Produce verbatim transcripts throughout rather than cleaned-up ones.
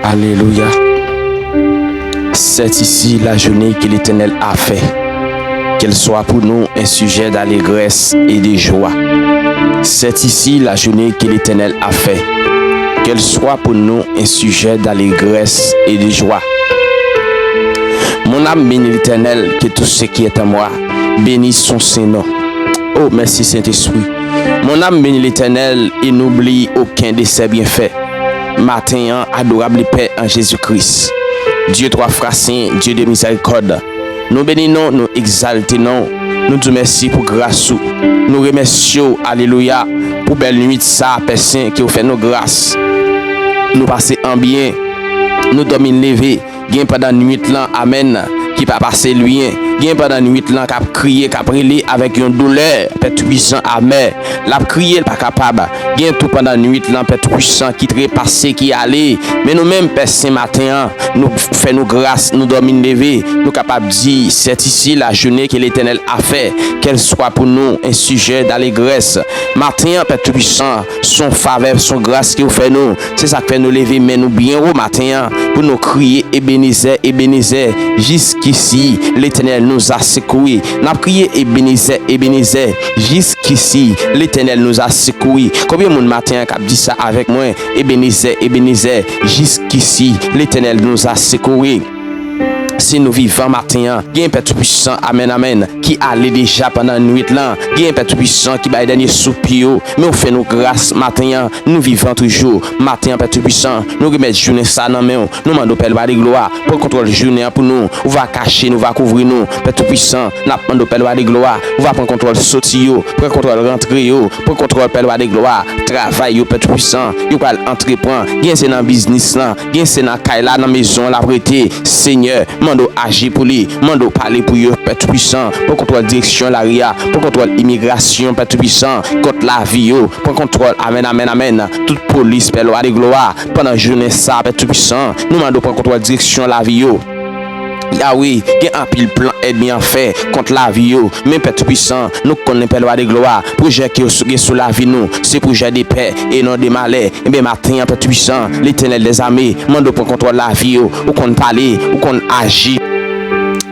Alléluia. C'est ici la journée que l'Éternel a fait. Qu'elle soit pour nous un sujet d'allégresse et de joie. C'est ici la journée que l'Éternel a fait. Qu'elle soit pour nous un sujet d'allégresse et de joie. Mon âme bénit l'Éternel, que tout ce qui est en moi bénisse son saint nom. Oh, merci Saint-Esprit. Mon âme bénit l'Éternel et n'oublie aucun de ses bienfaits. Maten an, adorab Pè an Jezi Kris. Dye twa fwa sen, Dye de mizèrikòd. Nou beni non, nou egzalte non, nou di w mèsi pou gras ou. Nou remèsye w, alelouya, pou bèl nwit sa, Pè Sen, ke w fè nou gras. Nou pase an byen, nou dòmi n leve, gen pandan nwit lan, amèn, ki pa pase lwen, gen pandan nwit lan k ap kriye, k ap rele avèk yon doulè, Pè Toupisan, amè, l ap kriye, l pa kapab. Gen tou pandan nwit lan, Pè Toupisan, ki trepase, ki ale. Men nou menm, Pè Sen, maten an, nou fè nou gras, nou dòmi n leve, nou kapab di, c'est ici la journée que l'Éternel a fait, qu'elle soit pour nous un sujet d'allégresse. Maten an, Pè Toupisan, se yon favè, se yon gras ke w fè nou. Se sa k fè nou leve men nou byen wo maten an, pou nou kriye, Ebenezè, Ebenezè, jusqu'ici, l'Éternel nous a secourus. N ap kriye, Ebenezè, Ebenezè, jusqu'ici, l'Éternel nous a secourus. Konbyen moun maten an k ap di sa avèk mwen? Ebenezè, Ebenezè, jusqu'ici, l'Éternel nous a secourus. Si nou vivan maten an, gen Pè Toupisan, amèn, amèn, ki ale deja pandan nwit lan. Gen Pè Toupisan ki bay dènye soupi yo. Men w fè nou gras maten an, nou vivan toujou. Maten an, Pè Toupisan, nou remèt jounen sa nan men w. Nou mande w, Pè Lwa de glwa, pran kontwòl jounen an pou nou. Ou va kache nou, ou va kouvri nou. Pè Toupisan, n ap mande w, Pè Lwa de glwa, ou va pran kontwòl soti yo, pran kontwòl rantre yo, pran kontwòl, Pè Lwa de glwa, travay yo, Pè Toupisan, yo pral antreprann. Gen se nan biznis lan, gen se nan kay la, nan mezon l ap rete. Senyè, mande w aji pou li, mande w pale pou yo, Pè Toupisan. Pran kontwòl direksyon lari a, pran kontwòl imigrasyon, Pè Toupisan, kont lavi yo, pran kontwòl, amèn, amèn, amèn. Tout polis, Pè Lwa de glwa, pandan jounen sa, Pè Toupisan, nou mande w pran kontwòl direksyon lavi yo. Yawe, gen anpil plan ènmi an fè kont lavi yo. Men Pè Toupisan, nou konnen Pè Lwa de glwa, pwojè ke w gen sou lavi nou, se pwojè de pè e non de malè. Enben, maten an, Pè Toupisan, Letènèl dèzame, mande w pran kontwòl lavi yo. Ou konn pale, ou konn aji.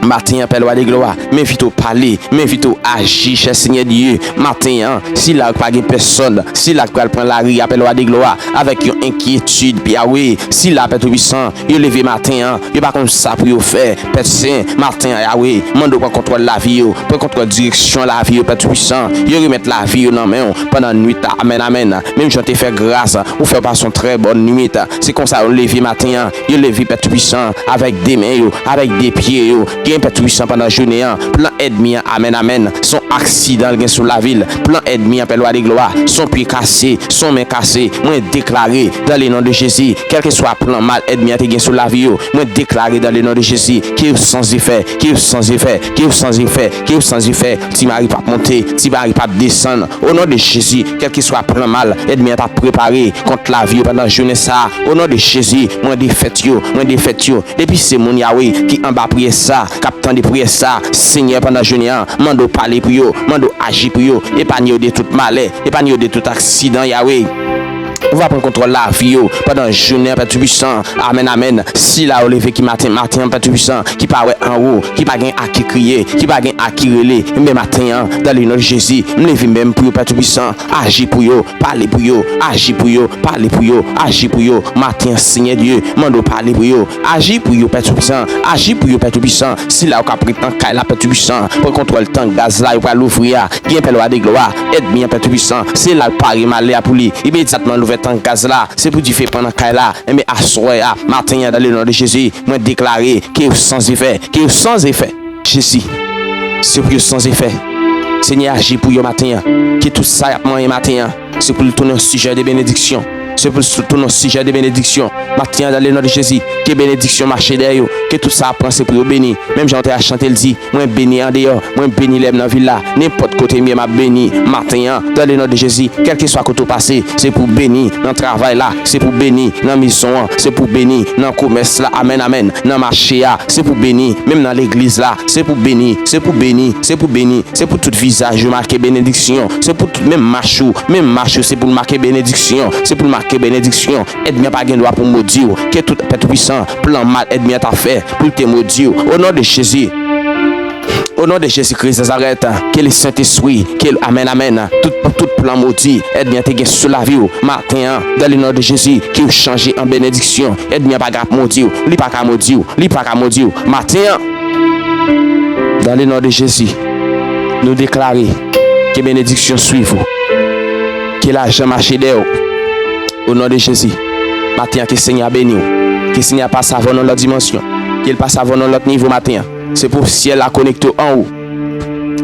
Maten an, Pè Lwa de glwa, m envite w pale, m envite w aji, chè Senyè Dye. Maten an, sila k pa gen pèsòn, sila k pral pran lari a, Pè Lwa de glwa, avèk yon enkyetid, Yawe, sila, Pè Toupisan, yo leve maten an, yo pa konn sa pou yo fè. Pè Sen, maten an, Yawe, mande w pran kontwòl lavi yo, pran kontwòl direksyon lavi yo, Pè Toupisan. Yo remèt lavi yo nan men w pandan nwit la. Amèn, amèn. Menm jan w te fè gras, ou fè w pase yon trè bòn nwit. Se konsa yo leve maten an, yo leve, Pè Toupisan, avèk de men yo, avèk de pye yo. Gen, Pè Toupisan, pandan jounen an, plan ènmi an, amèn, amèn, se yon aksidan l gen sou lavi l. Plan ènmi an, Pè Lwa de glwa, se yon pye kase, se yon men kase. Mwen deklare, dans le nom de Jésus, kèlkeswa plan mal ènmi an te gen sou lavi yo, mwen deklare, dans le nom de Jésus, ke yo san efè, ke yo san efè, ke yo san efè, ke yo san efè. Ti mari p ap monte, ti mari p ap desann. O non de Jezi, kèlkeswa plan mal ènmi an t ap prepare kont lavi yo pandan jounen sa a, o non de Jezi, mwen defèt yo, mwen defèt yo. Depi se moun, Yawe, ki anba priyè sa, k ap tande priyè sa, Senyè, pandan jounen an, mande w pale pou yo, mande w aji pou yo, epanye yo de tout malè, epanye yo de tout aksidan, Yawe. Ou va pran kontwòl lavi yo pandan jounen an, Pè Toupisan. Amèn, amèn. Sila yo leve ki maten, maten an, Pè Toupisan, ki pa wè anwo, ki pa gen a ki kriye, ki pa gen a ki rele, enben maten an, dans le nom de Jésus, m leve men m pou yo, Pè Toupisan. Aji pou yo, pale pou yo, aji pou yo, pale pou yo, aji pou yo. Maten an, Senyè Dye, mande w pale pou yo. Aji pou yo, Pè Toupisan. Aji pou yo, Pè Toupisan. Sila yo k ap ret nan kay la, Pè Toupisan, pran kontwòl tank gaz la yo pral louvri a. Gen, Pè Lwa de glwa, ènmi an, Pè Toupisan, se la l pare malè a pou li. Imedyatman l ouvè tank gaz la, se pou dife pran nan kay la. Enben, aswè a, maten an, dans le nom de Jésus, mwen deklare ke yo san efè, ke yo san efè. Jezi, se pou yo san efè. Senyè, aji pou yo maten an. Ke tout sa y ap manyen maten an, se pou l tounen yon sijè de benediksyon. Se pou l tounen yon sijè de benediksyon. Maten an, dans le nom de Jésus, ke benediksyon mache dèyè yo. Ke tout sa y ap pran, se pou yo beni. Menm jan w te a chante l di, mwen beni andeyò, mwen beni lè m nan vil la. Nenpòt kote m ye, m ap beni. Maten an, dans le nom de Jésus, kèlkeswa kote w pase, se pou beni nan travay la, se pou beni nan mezon an, se pou beni nan komès la. Amèn, amèn. Nan mache a, se pou beni. Menm nan legliz la, se pou beni, se pou beni, se pou beni. Se pou tout vizaj yo make benediksyon. Se pou tout, menm mach ou, menm mach ou, se pou l make benediksyon. Se pou l make ke benediksyon ènmi an pa gen dwa pou modi w, ke tout pètwisan plan mal ènmi an ta fè pou l te modi w. O non de Jezi. O non de Jezi Kris Nazarèt, ke le Sentespri, ke l, amèn, amèn, tout, tout plan modi ènmi an te gen sou lavi w, maten an, dans le nom de Jésus, ke w chanje an benediksyon. Ènmi an pa ka modi w, li pa ka modi w, li pa ka modi w. Maten an, dans le nom de Jésus, nou deklare ke benediksyon swiv ou, ke lajan mache dèyè w. O non de Jezi, maten an ke Senyè a beni w, ke Senyè a pase avè w nan lòt dimansyon, ke l pase avè w nan lòt nivo maten an. Se pou syèl la konekte w an ou.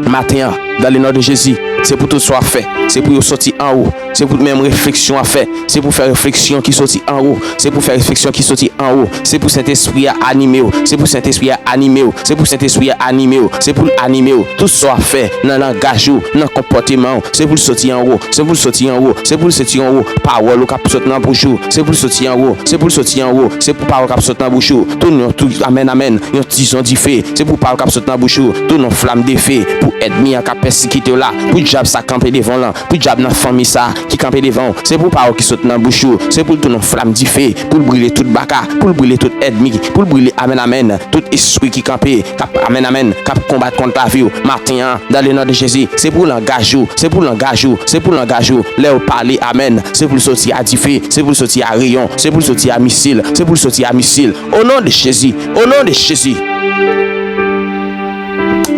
Maten an, dans le nom de Jésus, se pou tout sa w ap fè, se pou yo soti an ou. Se pou menm refleksyon w ap fè, se pou fè refleksyon ki soti an ou. Se pou fè refleksyon ki soti an ou. Se pou Sentespri a anime w. Se pou Sentespri a anime w. Se pou Sentespri a anime w. Se pou l anime w. Tout sa w ap fè nan langaj ou, nan konpòteman w, se pou l soti an ou. Se pou l soti an ou. Se pou l soti an ou. Pawòl ou k ap sot nan bouch ou, se pou l soti an ou. Se pou l soti an ou. Se pou pawòl k ap sot nan bouch ou, tounen yon tou, amèn, amèn, yon tizon dife. Se pou pawòl k ap sot nan bouch ou tounen yon flam dife pou ènmi an k ap pèsekite w la, pou dyab sa kanpe devan w lan, pou dyab nan fanmi sa ki kanpe devan w. Se pou pawòl ki sot nan bouch ou, se pou l tounen yon flam dife, pou l brile tout baka, pou l brile tout ènmi, pou l brile, amèn, amèn, tout espri ki kanpe, k ap, amèn, amèn, k ap konbat kont lavi w maten an, dans le nom de Jésus. Se pou langaj ou, se pou langaj ou, se pou langaj ou. Lè w pale, amèn, se pou l soti a dife, se pou l soti a reyon, se pou l soti a misil, se pou l soti a misil. O non de Jezi, o non de Jezi,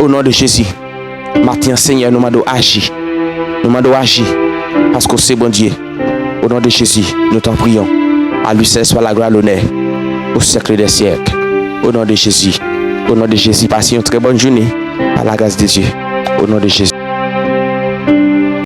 o non de Jezi. Maten an, Senyè, nou mande w aji. Nou mande w aji, paske w se Bondye. O non de Jezi, nou t'en prions. À lui seul soit la gloire, l'honneur, au siècle des siècles. O non de Jezi. O non de Jezi, pase yon trè bòn jounen. Par la grâce de Dieu. O non de Jezi.